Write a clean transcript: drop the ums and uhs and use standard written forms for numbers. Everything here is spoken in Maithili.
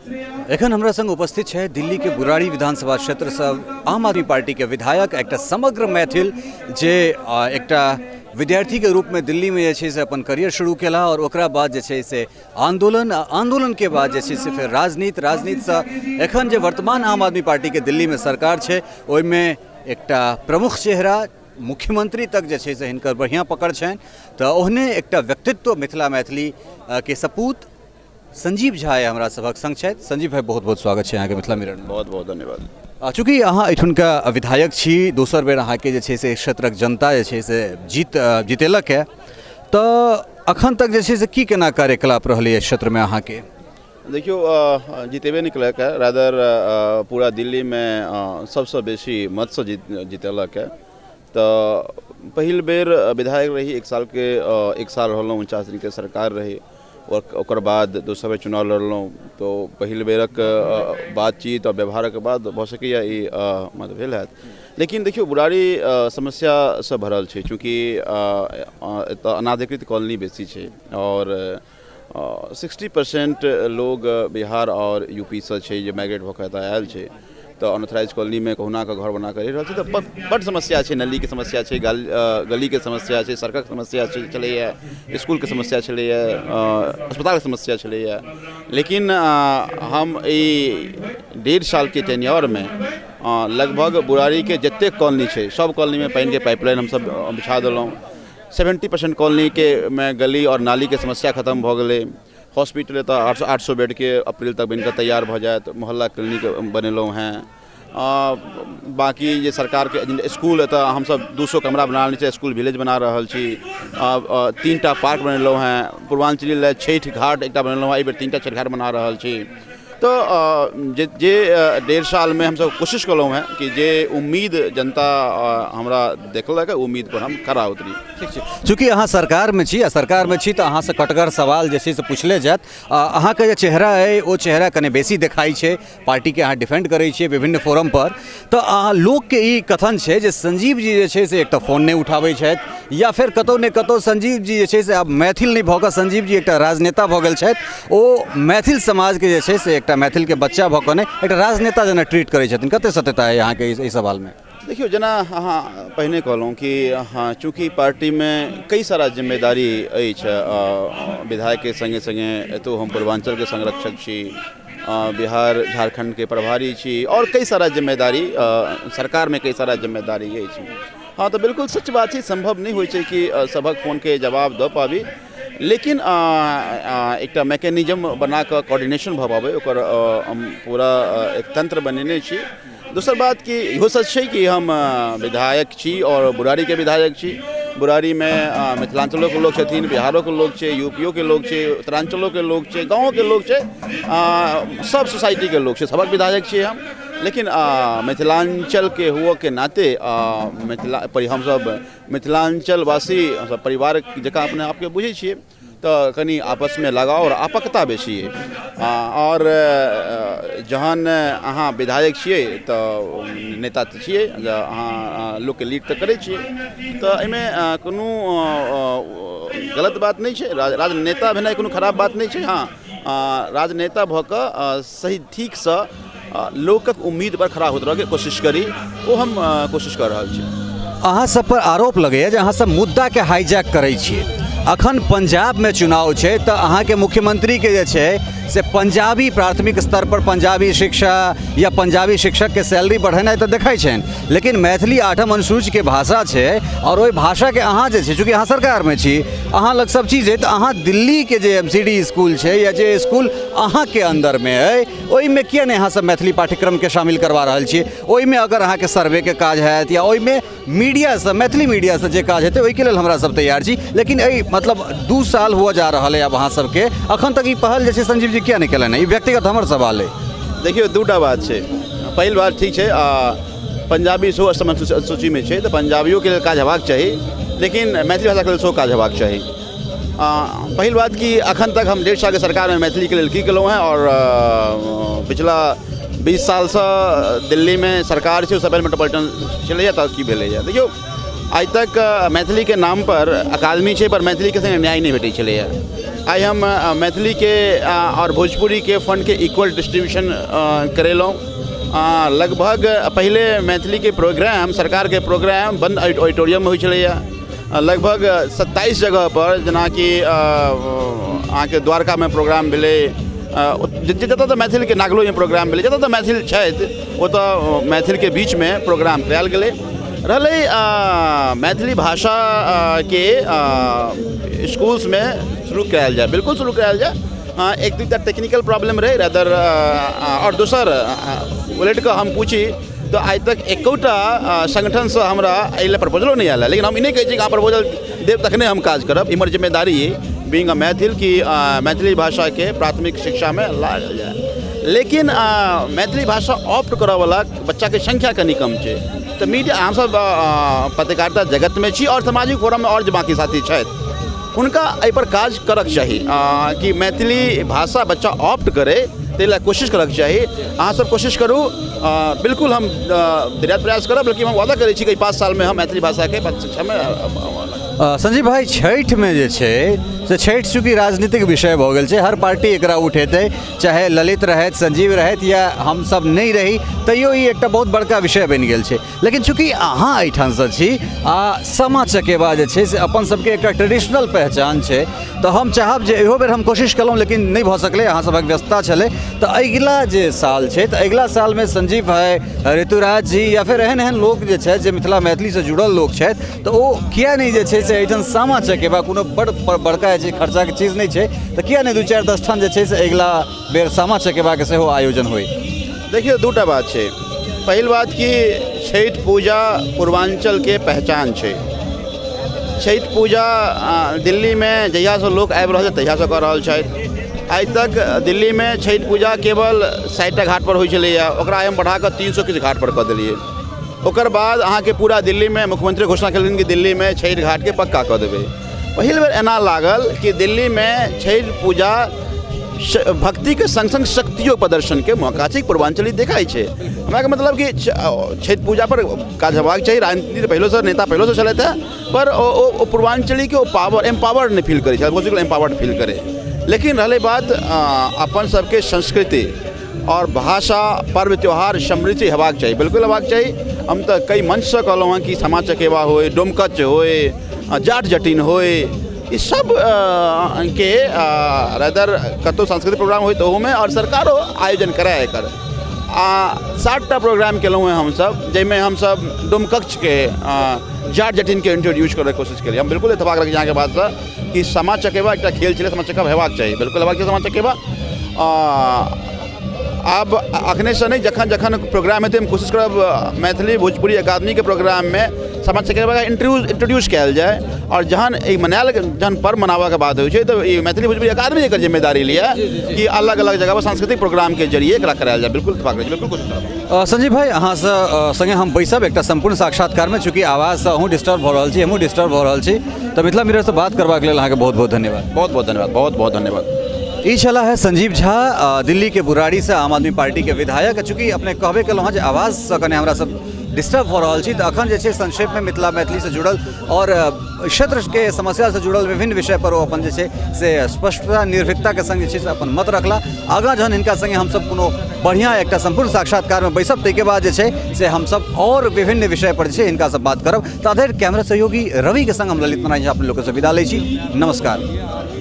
एखन हमरा संग उपस्थित छै दिल्ली के बुराड़ी विधानसभा क्षेत्रसँ आम आदमी पार्टीके विधायक, एकटा समग्र मैथिल जे एकटा विद्यार्थीके रूपमे दिल्लीमे जे छै से अपन करियर शुरू केला आओर ओकरा बाद जे छै से आंदोलन, आंदोलनके बाद जे छै से फेर राजनीति, राजनीतिसँ एखन जे वर्तमान आम आदमी पार्टीके दिल्लीमे सरकार छै ओहिमे एकटा प्रमुख चेहरा, मुख्यमंत्री तक जे छै से हिनकर बढ़िआँ पकड़ छनि। तऽ ओहने एकटा व्यक्तित्व मिथिला मैथिली के सपूत संजीव झा हमरा सभक संग छथि। संजीव भाई, बहुत बहुत स्वागत छै अहाँके मिथिला मिरर। बहुत बहुत धन्यवाद। चूँकि अहाँ एहिठुनका विधायक छी, दोसर बेर अहाँके जे छै से क्षेत्रक जनता जे छै से जीतेलक है, तऽ अखन तक जे छै से की केना कार्यकलाप रहलै क्षेत्रमे अहाँके? देखियौ, जीतेबे नहि केलक है, रादर पूरा दिल्लीमे सबसँ बेसी मतसँ जीतेलक है। तऽ पहिल बेर विधायक रही, एक सालके एक साल रहलहुँ, 49 दिनके सरकार रही, ओकर बाद दोसर बेर चुनाव लड़लहुँ। तऽ पहिल बेरक बातचीत आओर व्यवहारक बाद भऽ सकैए ई मत भेल हैत। लेकिन देखियौ, बुराड़ी समस्यासँ भरल छै, चूँकि एतऽ अनाधिकृत कॉलोनी बेसी छै आओर 60% लोग बिहार आओर यूपीसँ छै जे माइग्रेट भऽ कऽ एतऽ आयल छै। तऽ अनऑथराइज कॉलोनीमे कहुना कऽ घर बना कऽ रहि रहल छै। तऽ बड्ड समस्या छै, नलीके समस्या छै, गलीके समस्या छै, सड़कक समस्या छै छलैए, इसकुलके समस्या छलैए, अस्पतालके समस्या छलैए। लेकिन हम ई 1.5 सालके टेन्योरमे लगभग बुरारीके जतेक कॉलोनी छै सब कॉलोनीमे पानिके पाइपलाइन हमसब बिछा देलहुँ। 70% कॉलोनीके मे गली आओर नालीके समस्या खतम भऽ गेलै। हॉस्पिटल एतऽ 800 बेडके अप्रैल तक बनिकऽ तैयार भऽ जायत। मोहल्ला क्लिनिक बनेलहुँ हेँ। बाँकी जे सरकारके इसकुल, एतऽ हमसब 200 कमरा बना लेने छी, इसकुल विलेज बना रहल छी। 3टा पार्क बनेलहुँ हेँ। पूर्वाञ्चली लए छठि घाट एकटा बनेलहुँ हेँ, एहिबेर 3टा छठि घाट बना रहल छी। तऽ जे 1.5 सालमे हमसब कोशिश केलहुँ हेँ कि जे उम्मीद जनता हमरा देखलक, उम्मीद पर हम खरा उतरी। ठीक छै। चूँकि अहाँ सरकारमे छी आ सरकारमे छी तऽ अहाँसँ कटगर सवाल जे छै से पुछले जायत। अहाँके जे चेहरा अइ ओ चेहरा कने बेसी देखाइ छै, पार्टीके अहाँ डिफेंड करै छियै विभिन्न फोरमपर, तऽ अहाँ लोकके ई कथन छै जे संजीव जी जे छै से एकटा फोन नहि उठाबै छथि, या फेर कतहु ने कतहु संजीव जी जे छै से आब मैथिल नहि भऽ कऽ संजीव जी एकटा राजनेता भऽ गेल छथि, ओ मैथिल समाजके जे छै से एकटा मैथिलके बच्चा भऽ कऽ नहि, एकटा राजनेता जेना ट्रीट करै छथिन। कतेक सत्यता अइ अहाँके एहि सवालमे? देखियौ, जेना अहाँ पहिने कहलहुँ कि हँ, चूँकि पार्टीमे कई सारा जिम्मेदारी अछि, विधायकके सङ्गे सङ्गे एतौ हम पूर्वाञ्चलके संरक्षक छी, बिहार झारखण्डके प्रभारी छी आओर कई सारा जिम्मेदारी, सरकारमे कई सारा जिम्मेदारी अछि। हँ, तऽ बिल्कुल सच बात छै, सम्भव नहि होइ छै कि सभक फोनके जवाब दऽ पाबी, लेकिन एकटा मैकेनिज्म बना कऽ कोर्डिनेशन भऽ पाबै, ओकर हम पूरा एक तन्त्र बनेने छी। दोसर बात कि इहो सच छै कि हम विधायक छी आओर बुरारीके विधायक छी। बुरारीमे मिथिलाञ्चलोके लोक छथिन, बिहारोके लोक छै, यूपीओके लोक छै, उत्तराञ्चलोके लोक छै, गाँवोके लोक छै, सब सोसाइटीके लोक छै, सबक विधायक छियै हम। लेकिन मिथिलाञ्चलके हुअके नाते मिथिला हमसब मिथिलाञ्चलवासी हमसब परिवार जकाँ अपना आपके बुझै छियै, तऽ कनि आपसमे लगाव आओर आपकता बेसी अइ। आओर जहन अहाँ विधायक छियै तऽ नेता तऽ छियै, अहाँ लोकके लीड तऽ करै छियै, तऽ एहिमे कोनो गलत बात नहि छै। राजनेता भेनाइ कोनो खराब बात नहि छै। हँ, राजनेता भऽ कऽ सही ठीकसँ लोकक उम्मीदपर खरा उतरऽके कोशिश करी, ओ हम कोशिश कऽ रहल छी। अहाँ सब पर आरोप लगैए जे अहाँ सब मुद्दाके हाईजैक करै छियै। अखन पंजाबमे चुनाव छै तऽ अहाँके मुख्यमंत्रीके जे छै से पंजाबी प्राथमिक स्तर पर पंजाबी शिक्षा या पंजाबी शिक्षकके सैलरी बढ़ेनाइ तऽ देखै छनि, लेकिन मैथिली आठम अनुसूचीके भाषा छै आओर ओहि भाषाके अहाँ जे छै, चूँकि अहाँ सरकारमे छी, अहाँ लग सब चीज अइ, तऽ अहाँ दिल्लीके जे एम सी डी इसकुल छै या जे इसकुल अहाँके अन्दरमे अइ ओहिमे किए नहि अहाँसब मैथिली पाठ्यक्रमके शामिल करबा रहल छियै? ओहिमे अगर अहाँके सर्वेके काज हैत या ओहिमे मीडियासँ, मैथिली मीडियासँ जे काज हेतै ओहिके लेल हमरा सब तैयार छी, लेकिन एहि मतलब 2 साल हुअ जा रहल अइ आब अहाँ सबके, अखन तक ई पहल जे छै संजीव जी किए नहि केलनि? ई व्यक्तिगत हमर सवाल अइ। देखियौ, 2टा बात छै। पहिल बात ठीक छै, पंजाबी सेहो अष्टम सूचीमे छै तऽ पंजाबियोके लेल काज हेबाक चाही, लेकिन मैथिली भाषाके लेल सेहो काज हेबाक चाही। पहिल बात कि अखन तक हम 1.5 सालके सरकारमे मैथिलीके लेल की केलहुँ हेँ, आओर पिछला 20 सालसँ दिल्लीमे सरकार छै, ओहिसँ पहिले मेट्रोपॉलिटन छलैए, तऽ की भेलैए? देखियौ, आइ तक मैथिलीके नामपर अकादमी छै पर मैथिलीके सङ्गे न्याय नहि भेटै छलैए। आइ हम मैथिलीके आओर भोजपुरीके फण्डके इक्वल डिस्ट्रीब्यूशन करेलहुँ। लगभग पहिले मैथिलीके प्रोग्राम, सरकारके प्रोग्राम बन्द ऑडिटोरियममे होइ छलैए। लगभग 27 जगहपर, जेनाकि अहाँके द्वारकामे प्रोग्राम भेलै, जतऽ जतऽ मैथिलके, नागलोइमे प्रोग्राम भेलै, जतऽ जतऽ मैथिल छथि ओतऽ मैथिलके बीचमे प्रोग्राम कयल गेलै। रहलै मैथिली भाषाके स्कूल्समे शुरू कयल जाय, बिल्कुल शुरू कयल जाय। एक दूटा टेक्निकल प्रॉब्लम रहै रादर। आओर दोसर उलटि कऽ हम पूछी तऽ आइ तक एकोटा संगठनसँ हमरा एहि लए प्रपोजलो नहि आयल हँ। लेकिन हम ई नहि कहै छी कि अहाँ प्रपोजल देब तखने हम काज करब। ई हमर जिम्मेदारी बीइंग अ मैथिल कि मैथिली भाषाके प्राथमिक शिक्षामे लायल जाय। लेकिन मैथिली भाषा ऑप्ट करऽवला बच्चाके संख्या कनि कम छै, तऽ मीडिया, हमसभ पत्रकारिता जगतमे छी आओर सामाजिक फोरममे आओर जे बाँकी साथी छथि, हुनका एहिपर काज करऽके चाही कि मैथिली भाषा बच्चा ऑप्ट करै, ताहि लए कोशिश करऽके चाही। अहाँसभ कोशिश करू। बिल्कुल हम दिन प्रयास करब, लेकिन हम वादा करै छी कि 5 सालमे हम मैथिली भाषाके शिक्षामे। संजीव भाई, छठिमे जे छै से छठि चूँकि राजनीतिक विषय भऽ गेल छै, हर पार्टी एकरा उठेतै, चाहे ललित रहथि, संजीव रहथि या हमसब नहि रही, तैयो ई एकटा बहुत बड़का विषय बनि गेल छै। लेकिन चूँकि अहाँ एहिठामसँ छी आ सामा चकेबा जे छै से अपन सबके एकटा ट्रेडिशनल पहचान छै, तऽ हम चाहब जे इहो बेर हम कोशिश केलहुँ लेकिन नहि भऽ सकलै, अहाँ सभक व्यस्तता छलै, तऽ अगिला जे साल छै तऽ अगिला सालमे संजीव भाई, ऋतुराज जी या फेर एहन एहन लोक जे छथि जे मिथिला मैथिलीसँ जुड़ल लोक छथि, तऽ ओ किया नहि जे छै से एहिठाम सामा चकेबा कोनो बड़ बड़का जे छै खर्चाके चीज नहि छै, तऽ किया नहि 2, 4, 10 ठाम जे छै से अगिला बेर सामा चकेबाके सेहो आयोजन होइ? देखियौ, दूटा बात छै। पहिल बात कि छठि पूजा पूर्वाञ्चलके पहचान छै। छठि पूजा दिल्लीमे जहियासँ लोक आबि रहल छै तहियासँ कऽ रहल छथि। आइ तक दिल्लीमे छठि पूजा केवल 60टा घाटपर होइ छलैए, ओकरा आइ हम बढ़ाकऽ 300 किछु घाटपर कऽ देलियै। ओकर बाद अहाँके पूरा दिल्लीमे मुख्यमंत्री घोषणा केलखिन कि दिल्लीमे छठि घाटके पक्का कऽ देबै। पहिल बेर एना लागल कि दिल्लीमे छठि पूजा भक्तिके सङ्ग सङ्ग शक्तियो प्रदर्शनके मौका छै, पूर्वाञ्चली देखाइ छै। हमराके मतलब कि छठि पूजापर काज हेबाक चाही। राजनीति पहिलोसँ, नेता पहिलोसँ छलथि हेँ, पर ओ पूर्वाञ्चलीके ओ पावर, एम्पावर्ड नहि फील करै छै, एम्पावर्ड फील करै। लेकिन रहलै बात अपन सबके संस्कृति आओर भाषा, पर्व त्यौहार समृद्धि हेबाक चाही, बिल्कुल हेबाक चाही। हम तऽ कई मंचसँ कहलहुँ हँ कि सामा चकेबा होइ, डोमकच होइ, जाट जटिन होइ, ई सब के रादर कतहु सांस्कृतिक प्रोग्राम होइ तऽ ओहूमे आओर सरकारो आयोजन करय एकर। आ 7टा प्रोग्राम केलहुँ हँ हमसब, जाहिमे हमसब डोमकछके, जाट जटिनके इंट्रोड्यूस करैके कोशिश केलियै। हम बिल्कुल इतफाक रखै छी अहाँके बातसँ कि सामा चकेबा एकटा खेल छलै, सामा चकेबा हेबाक चाही, बिल्कुल हेबाक चाही सामा चकेबा। आब अखनेसँ नहि, जखन जखन प्रोग्राम हेतै हम कोशिश करब मैथिली भोजपुरी अकादमीके प्रोग्राममे सामा चकेबाके इंट्रोड्यूस कयल जाय। आओर जहन ई मनायल, जहन पर्व मनाबऽके बात होइ छै तऽ ई मैथिली भोजपुरी अकादमी एकर जिम्मेदारी लिअ कि अलग अलग जगह पर सांस्कृतिक प्रोग्रामके जरिए एकरा करायल जाय। बिल्कुल इतफाक रहै छै, बिल्कुल कोशिश करब। संजीव भाई, अहाँसँ सङ्गे हम बैसब एकटा सम्पूर्ण साक्षात्कारमे। चूँकि आवाजसँ अहूँ डिस्टर्ब भऽ रहल छी, हमहूँ डिस्टर्ब भऽ रहल छी, तऽ मिथिला मिररसँ बात करबाक लेल अहाँके बहुत बहुत धन्यवाद। बहुत बहुत धन्यवाद, बहुत बहुत धन्यवाद। ई छला है संजीव झा, दिल्लीके बुराड़ीसँ आम आदमी पार्टीके विधायक। चूँकि अपने कहबे केलहुँ हँ जे आवाजसँ कने हमरा सब डिस्टर्ब भऽ रहल छी, तऽ अखन जे छै संक्षेपमे मिथिला मैथिलीसँ जुड़ल आओर क्षेत्रके समस्यासँ जुड़ल विभिन्न विषय पर ओ अपन जे छै से स्पष्टता, निर्भीकताके संग जे छै से अपन मत रखला। आगाँ जहन हिनका संगे हमसब कोनो बढ़िआँ एकटा सम्पूर्ण साक्षात्कारमे बैसब, ताहिके बाद जे छै से हमसब आओर विभिन्न विषय पर जे छै हिनकासँ बात करब। ता धरि कैमरा सहयोगी रविके संग हम ललित नारायण झा अपने लोकसँ विदा लै छी। नमस्कार।